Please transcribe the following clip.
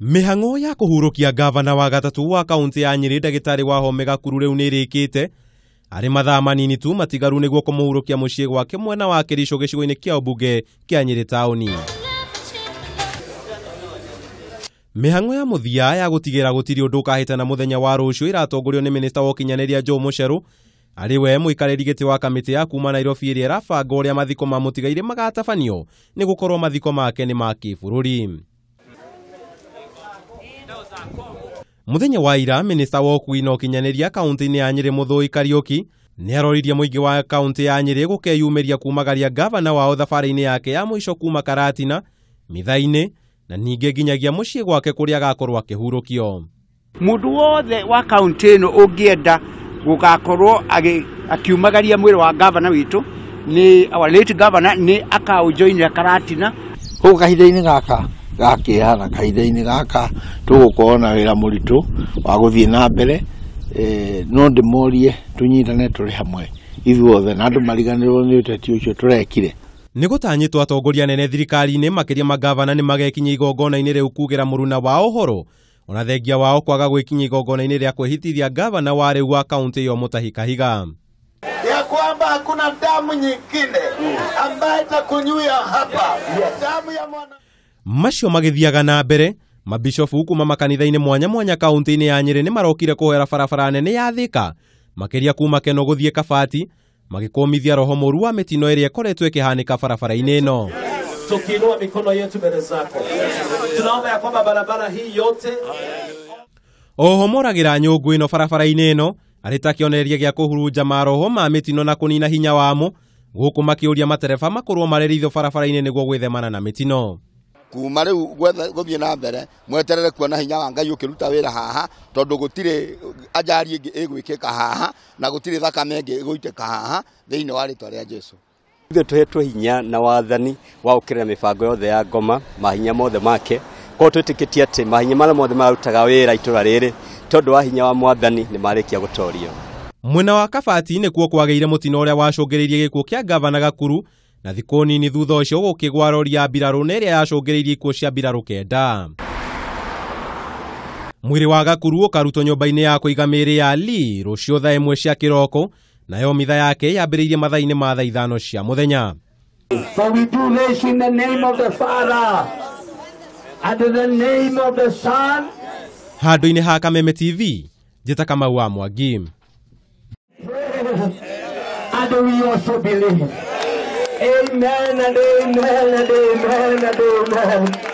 Mĩhang'o ya kũhurũkia gavana wa gatatũ wa kaunti ya Nyĩrĩ ndagĩtarĩ Wahome Gakuru rĩu nĩĩrĩkĩte arĩ mathaa manini tu matigaru nĩguo kũmũhurũkia mũciĩ gwake mwena wa Kericho gĩcigo-inĩ kĩa ũmbunge kĩa Nyĩrĩ taũni. Mĩhang'o ya mũthia ya gũtigĩra gũtirĩ ũndũ ũkahĩtana mũthenya wa rũciũ ĩratongorio nĩ minista wa ũkinyanĩria Joe Mucheru arĩ we mũikarĩri gĩtĩ wa kamĩtĩ ya kuma Nairobi ĩrĩa ĩrabanga ũrĩa mathiko ma mũtigairĩ magatabanio nĩ gũkorwo mathiko make nĩ ma kĩbũrũri. Mũthenya wa ira minista wa ũkui na ũkinyanĩria kaunti-inĩ ya Nyĩrĩ Mũthũi Kariũki nĩaroririe mũingĩ wa kaunti ya Nyĩrĩ gũkeyumĩria kumagaria gavana wao thabarĩ-inĩ yake ya mũico kuma Karatina Mithainĩ na ningĩ nginyagia mũciĩ gwake kũrĩa agakorwo akĩhurũkio. Mũndũ wothe wa kaunti ĩno ũngĩenda gũgakorwo akiumagaria mwĩrĩ wa gavana witũ nĩ our late governor nĩ akaũjoinĩra Karatina. Koguo kahinda-inĩ gaka ga kĩeha na kahinda-inĩ gaka tũgũkorwo na wĩra mũritũ wa gũthiĩ na mbere, no ndĩmorie tũnyitane tũrĩ hamwe ithuothe na andũ mariganĩrwo nĩ ũteti ũcio tũrekire. Nĩ gũtanyĩtwo atongoria anene thirikari-inĩ makĩria magavana nĩ magekinyia igongona-inĩ rĩu kugĩra mũruna wao ũhoro ona thengia wao kwaga gwĩkinyia igongona-inĩ rĩa kwĩhitithia gavana wa rĩu wa kaunti ĩyo Mutahi Kahiga. Ya kwamba hakuna damu nyingine ambaye itakunywa hapa. Damu ya mwana. Macio magĩthiaga na mbere mabishofu kuma makanitha-inĩ mwanya mwanya kaunti-inĩ ya Nyĩrĩ nĩ marokire kũhera barabara nene ya Thika makĩria kuma Keno gũthiĩ Kabati magĩkũmithia roho mũru wa mĩtino ĩrĩa ĩkoretwo ĩkĩhanĩka barabara-inĩ ĩno. Tukiinua mikono yetu mbele zako, tunaomba ya kwamba barabara hii yote. Oho moragĩra nyũngũ ĩno barabara-inĩ ĩno arĩ ta kĩonereria gĩa kũhurunja maroho ma mĩtino na kũnina hinya wamo gũkũ makĩũria matereba makorwo marĩ ritho barabara-inĩ nĩguo gwĩthemana na mĩtino. Kuma rĩu gũthiĩ na mbere mweterere kuona hinya wa Ngai ũkĩruta wĩra haha tondũ gũtirĩ ajali ĩngĩ ĩgwĩkĩka haha na gũtirĩ thakame ĩngĩ ĩgũitĩka haha thĩinĩ wa rĩtwa rĩa Jesũ. Ithuĩ tũhetwo hinya na wathani wa gũkĩrĩra mĩbango yothe ya ngoma mahinya mothe make koguo twĩtĩkĩtie atĩ mahinya marĩa mothe marutaga wĩra itũra rĩrĩ tondũ wa hinya wa mwathani nĩ marĩkia gũtorio. Mwena wa Kabati nĩkuo kwagĩire mũtino ũrĩa wacũngĩrĩirie gĩkuũ kĩa gavana Gakuru na thikũ nini thutha ũcio gũkĩgwa rori ya mbirarũ na ĩrĩa yacũngĩrĩirie ikuũ cia mbirarũ 9. Mwĩrĩ wa Gakuru ũkarutwo nyũmba-inĩ ya kũiga mĩĩrĩ ya Lee rũciũ thaa 1 cia kĩroko nayo mitha yake yambĩrĩirie mathaa-inĩ ma thaa 5 cia mũthenya. For we do this in the name of the Father and in the name of the Son. Handũ-inĩ ha Kameme TV, njĩta Kamau wa Mwangi. And we also believe. Amen and amen and amen and amen.